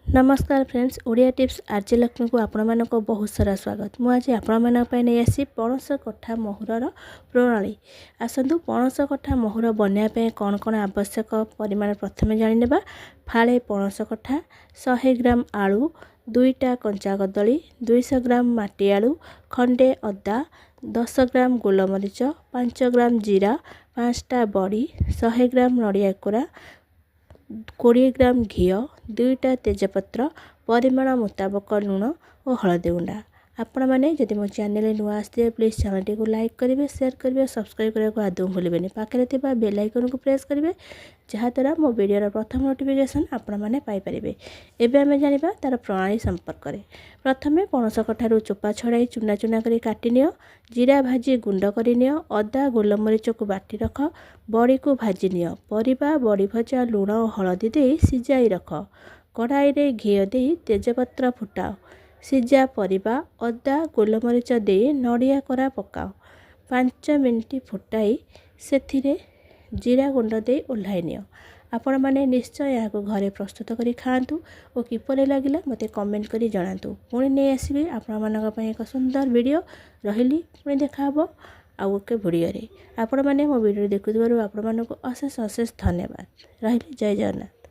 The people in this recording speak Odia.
ନମସ୍କାର ଫ୍ରେଣ୍ଡସ୍, ଓଡ଼ିଆ ଟିପ୍ସ ଆର୍ଜେ ଲକ୍ଷ୍ମୀକୁ ଆପଣମାନଙ୍କୁ ବହୁତ ସାରା ସ୍ୱାଗତ। ମୁଁ ଆଜି ଆପଣମାନଙ୍କ ପାଇଁ ନେଇ ଆସିଛି ପଣସ କଠା ମହୁରର ପ୍ରଣାଳୀ। ଆସନ୍ତୁ, ପଣସ କଠା ମହୁର ବନାଇବା ପାଇଁ କ'ଣ କ'ଣ ଆବଶ୍ୟକ ପରିମାଣ ପ୍ରଥମେ ଜାଣିନେବା। ଫାଳେ ପଣସ କଠା, 100 ଗ୍ରାମ ଆଳୁ, 2ଟା କଞ୍ଚା କଦଳୀ, 200 ଗ୍ରାମ ମାଟି ଆଳୁ, ଖଣ୍ଡେ ଅଦା, 10 ଗ୍ରାମ ଗୋଲମରିଚ, 5 ଗ୍ରାମ ଜିରା, 5ଟା ବଡ଼ି, 100 ଗ୍ରାମ ନଡ଼ିଆ କୋରା, 20 ଗ୍ରାମ ଘିଅ, 2ଟା ତେଜପତ୍ର, ପରିମାଣ ମୁତାବକ ଲୁଣ ଓ ହଳଦୀ ଗୁଣ୍ଡ। ଆପଣମାନେ ଯଦି ମୋ ଚ୍ୟାନେଲରେ ନୂଆ ଆସିଥିବେ, ପ୍ଲିଜ୍ ଚ୍ୟାନେଲଟିକୁ ଲାଇକ୍ କରିବେ, ସେୟାର କରିବେ, ସବସ୍କ୍ରାଇବ୍ କରିବାକୁ ଆଦୌ ଭୁଲିବେନି। ପାଖରେ ଥିବା ବେଲ୍ ଆଇକନ୍କୁ ପ୍ରେସ୍ କରିବେ, ଯାହାଦ୍ୱାରା ମୋ ଭିଡ଼ିଓର ପ୍ରଥମ ନୋଟିଫିକେସନ୍ ଆପଣମାନେ ପାଇପାରିବେ। ଏବେ ଆମେ ଜାଣିବା ତା'ର ପ୍ରଣାଳୀ ସମ୍ପର୍କରେ। ପ୍ରଥମେ ପଣସ କଠାରୁ ଚୋପା ଛଡ଼ାଇ ଚୁନା ଚୁନା କରି କାଟି ନିଅ। ଜିରା ଭାଜି ଗୁଣ୍ଡ କରିନିଅ। ଅଦା, ଗୋଲମରିଚକୁ ବାଟି ରଖ। ବଡ଼ିକୁ ଭାଜି ନିଅ। ପରିବା, ବଡ଼ି ଭଜା ଲୁଣ ଓ ହଳଦୀ ଦେଇ ସିଝାଇ ରଖ। କଡ଼ାଇରେ ଘିଅ ଦେଇ ତେଜପତ୍ର ଫୁଟାଅ। ସିଝା ପରିବା, ଅଦା, ଗୋଲମରିଚ ଦେଇ ନଡ଼ିଆ କୋରା ପକାଅ। 5 ମିନିଟ୍ ଫୁଟାଇ ସେଥିରେ ଜିରା ଗୁଣ୍ଡ ଦେଇ ଓହ୍ଲାଇ ନିଅ। ଆପଣମାନେ ନିଶ୍ଚୟ ଏହାକୁ ଘରେ ପ୍ରସ୍ତୁତ କରି ଖାଆନ୍ତୁ ଓ କିପରି ଲାଗିଲା ମୋତେ କମେଣ୍ଟ କରି ଜଣାନ୍ତୁ। ପୁଣି ନେଇ ଆସିବି ଆପଣମାନଙ୍କ ପାଇଁ ଏକ ସୁନ୍ଦର ଭିଡ଼ିଓ। ରହିଲି, ପୁଣି ଦେଖାହେବ ଆଉ ଏକ ଭିଡ଼ିଓରେ। ଆପଣମାନେ ମୋ ଭିଡ଼ିଓ ଦେଖୁଥିବାରୁ ଆପଣମାନଙ୍କୁ ଅଶେଷ ଅଶେଷ ଧନ୍ୟବାଦ। ରହିଲି, ଜୟ ଜଗନ୍ନାଥ।